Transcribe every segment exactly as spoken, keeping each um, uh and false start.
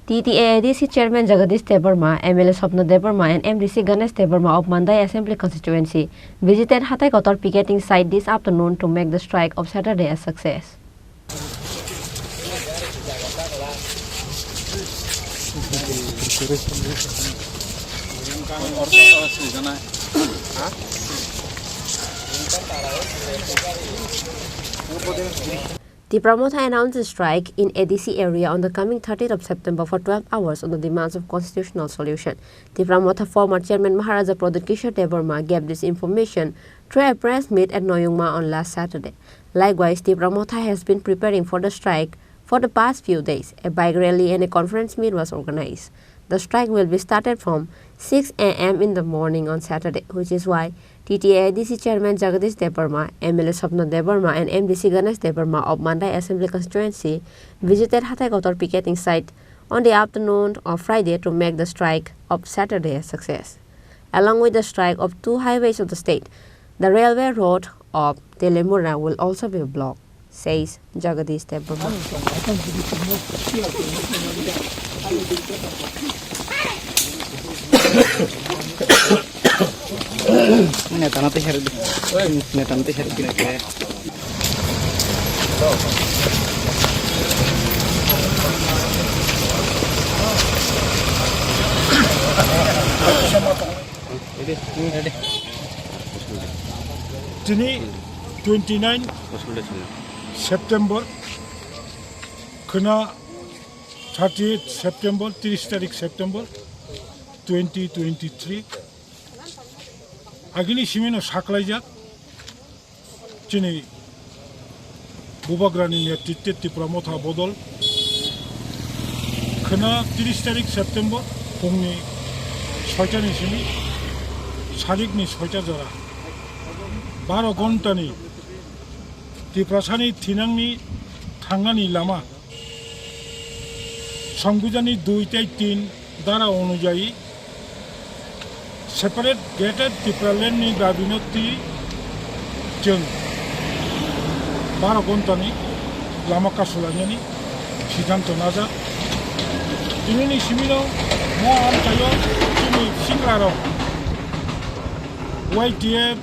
T T A A D C Chairman Jagadish Debbarma, M L A Swapna Debbarma and M D C Ganesh Debbarma of Mandai Assembly Constituency visited Hatai Kotor picketing site this afternoon to make the strike of Saturday a success. Tipra Motha announced a strike in A D C area on the coming thirtieth of September for twelve hours on the demands of constitutional solution. Tipra Motha former chairman Maharaja Pradyut Kishore Debbarma gave this information through a press meet at Noyungma on last Saturday. Likewise, Tipra Motha has been preparing for the strike for the past few days. A bike rally and a conference meet was organized. The strike will be started from six a m in the morning on Saturday, which is why T T A A D C Chairman Jagadish Debbarma, M L A Swapna Debbarma, and M D C Ganesh Debbarma of Mandai Assembly Constituency visited Hatai Kotor picketing site on the afternoon of Friday to make the strike of Saturday a success. Along with the strike of two highways of the state, the railway road of Telemura will also be blocked, says Jagadish Debbarma. Neta na te her, neta na te her. Tini twenty nine September, khwna thirty eight September, tris tarik September twenty twenty three. Agini simino saklaijak chini Bubagrani netritwe Tipra Motha bodol khwna tris tarik September phungni soitani simi sarikni soita jora baro ghontani Tiprasani thinangni thangnani lama Songbidanni dui tei tin dara onujayi separate Greater Tipraland ni dabi no twi chwng baro ghontani lama kasulainani siddhanto najak. Tinini simino mo amchaio chini singlarok Y T F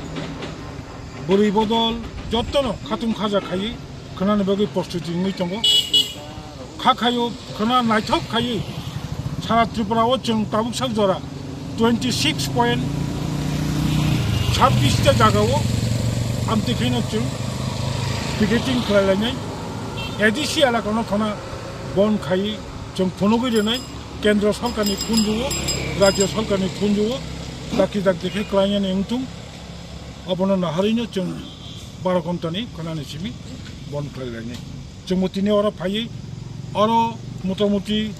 bwrwi bodol jottono khatung khaja khaiwi khwnani bagwi prostuti wngwi tongo. Kha khaio khwna naithok khaiwi sara Tripura o chwng tabuk sak jora twenty six point sabbish ta jaga o amtwi khaino chwng picketing khlai lainai. A D C elaka no khwna bon khaiwi chwng phunugwi rwnai kendro sorkar ni khunju o, rajyo sorkar ni khunju o, dakti dakti khe klainani wngthung. Obono naharino chwng baro ghontani khwnani simi bon khlai lainai. Chwngbo tini oro phaiwi oro motamuti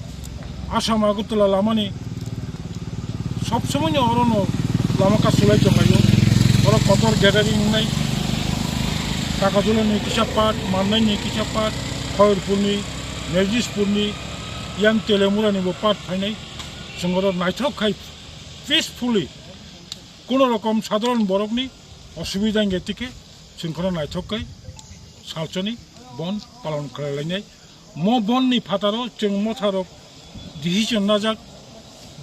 Assam Agartala lamani sob somoino orono lama kasulai tonglaio. Oro kotor gathering wngnai. Takajulani kisa part, Mannaini kisa part, Khairpurni, Nejishpurni, yang Telemurani bo part phainai. Chwng oro naithok khai peacefully Kuno rokom sadharon borokni osubida wngya tike chwng kheno naithok khe salsoni bon palon khlai lainai. Mo bonni phataro chwng motharok decision najak,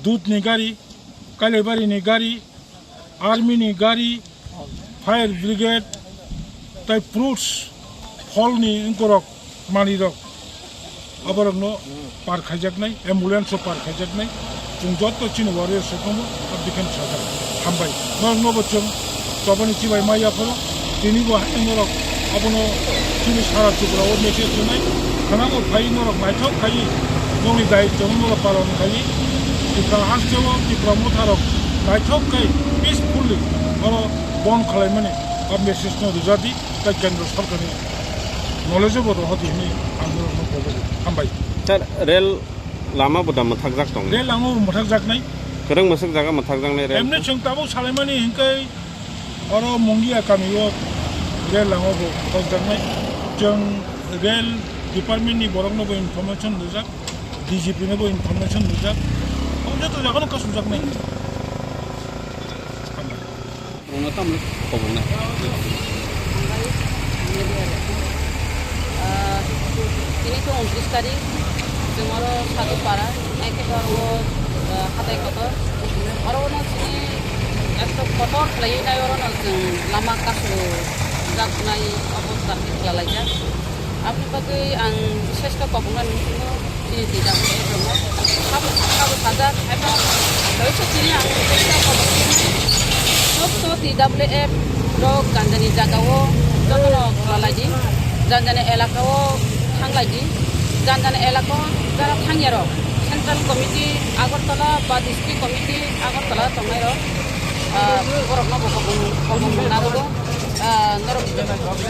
dudni gari, Kailaibari ni gari, army ni gari, fire brigade, tai fruits, pholni wngkorok manwirok, aborokno par khaijaknai, ambulance o par khaijaknai, chwng joto chini warriors rok tongo, abdikhen sajak. Hambai. Norokno bo chwng chobani chibai ma yapharo, tini bo hai norok abono chini sara Tripura o message rwnai, khwnamo phai norok naithok khai nokni dayitwno norok palon khai, Tripura hasteo Tripura motharok naithok khai peacefully oro bon khwlaimani a message no rwjadi. Tai kendro sorkarni knowledge bo rohor di hwnwi ang norokno kobo. Hambai. Sir, rel lama bo da mwthakjak tong? Rel lama bo mwthakjaknai. Kwrwng mwswk jaga mwthakjaknai rel? Emne chwng tabuk salaimani hinkai oro Mungia kamio rel lama bo mwthakjaknai. Chwng rel department ni borokno bo information rijak, D G P no bo information rijak. Abo joto jagano kasukjaknai. Hambai. Rwngno tamo khoboknai. Ah, tini to untris tarik, chwng oro Sadupara, Oro, eh, hatai kotor. Oro no chini ekdom kotor khlaiwi nai oro no chwng lama kasu jaknai obo traffic khlalaijak. Aboni bagwi ang bises khe kobokna nukgo chini twi jaknai oro no. Sabo, sabo sajak, ebo loisa chini ang bises khe kobokna sob to T W F rok janjani jagao jotono khlalaidi, janjani elakao thanglaidi, janjani elakao jara thangyarok Central Committee Agartala ba District Committee Agartala tongnairok, ah, borokno bo kobong, kobong narwgo. Ah, norok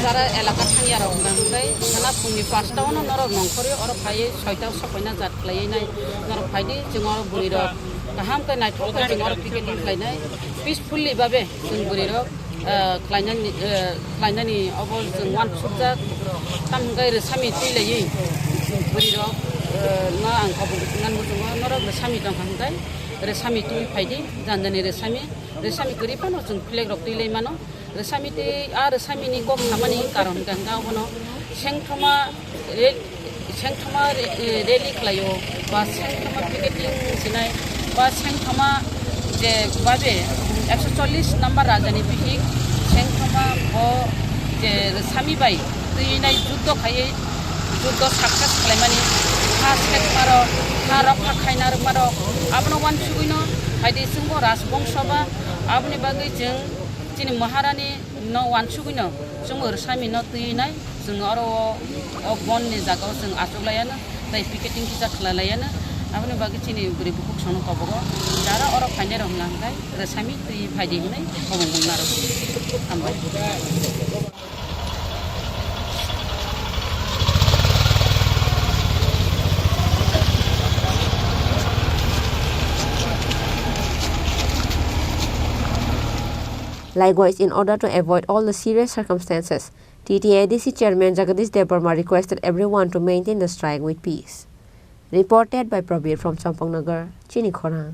jara elaka thangyarok hwnkha hwnkhe sana phungni pastaono norok nongkhorwi oro phaiwi soitao sokoina jat khlaiwi nai norok phaidi, chwng oro bwrwirok kaham khe naithok khe chwng oro picketing khlainai peacefully babe chwng bwrwirok, eh, khlainani, eh, khlainani obo chwng uansukjak. Tamo hwnkhe rwsami twi laiwi bwrwirok, eh, no ang kobok nang muchungo norok rwsami tongkha hwnkhe rwsami twi phaidi, janjani rwsami, rwsami kwrwi phano chwng flag rok twi lai mano. Rwsami twi, a rwsamini kok samani karon hwnkha hwnkhe abono sengthoma re-, sengthoma re-, rally khlaio, ba sengthoma picketing sinai, ba sengthoma je babe ekso chollish number rajani bihik sengthoma bo je rwsami bai twi nai juddo khaiwi juddo success khlaimani ha sekmarok, ha rokha khaina rwkmarok abono uansugwino phaidi chwngbo rajbongso ba aboni bagwi chwng chini Maharani no uansugwino chwngbo rwsami no twi nai. Chwng oro o, o bon ni jaga o chwng achuk lai ano, tei picketing kisa khlai lai ano. Aboni bagwi chini bwrwi bukhuk sono kobogo jara oro phainai rok hwnkha hwnkhe rwsami twi phaidi hwnwi kobong mung naro. Hambai. Likewise, in order to avoid all the serious circumstances, T T A D C Chairman Jagadish Debbarma requested everyone to maintain the strike with peace. Reported by Prabir from Champangnagar, Chini Khorang.